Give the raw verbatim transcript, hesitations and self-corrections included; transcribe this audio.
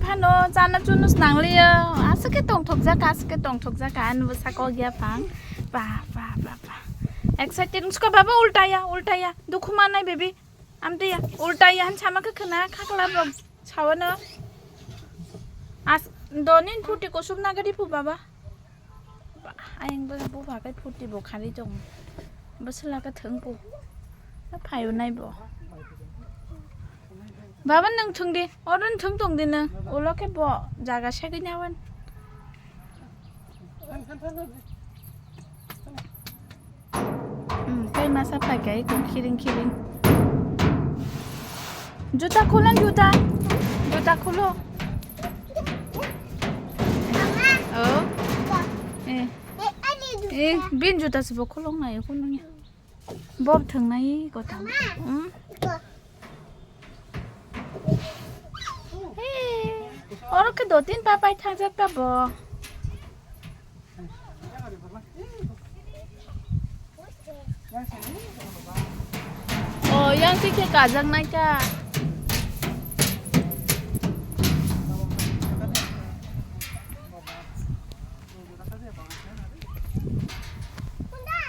Hano, chana chunu snangliya. Aswk khe tongthok jaka, aswk khe tongthok jaka. Ani bwsa kok ya phang. Ba, ba, ba, ba. Excited. Usko baba ultaya, ultaya. Dukhu manai baby. Amtaya, ultaya han sama khe khna khakla rok sawano. As, donin phuti kusuk nagadi phu baba. Ba, ayang bo, bo bagai phuti bo khari tong. Bo sela ka thung bo. Na phayo nai bo. Baba nung thung di, oron thung tong di nung. Ulo khe bo jaga sagwi nawan. Hmm, tei masa paikai kung khiring khiring. Juta khulo juta. Juta khulo. Oh. Eh. Eh, bin juta se bo khulong nai khulong ya. Bob thang nai kota. Hmm. Hey. Oro khe do tin papai thangjak ta bo. Oh, yang khe khe kajak nai ta.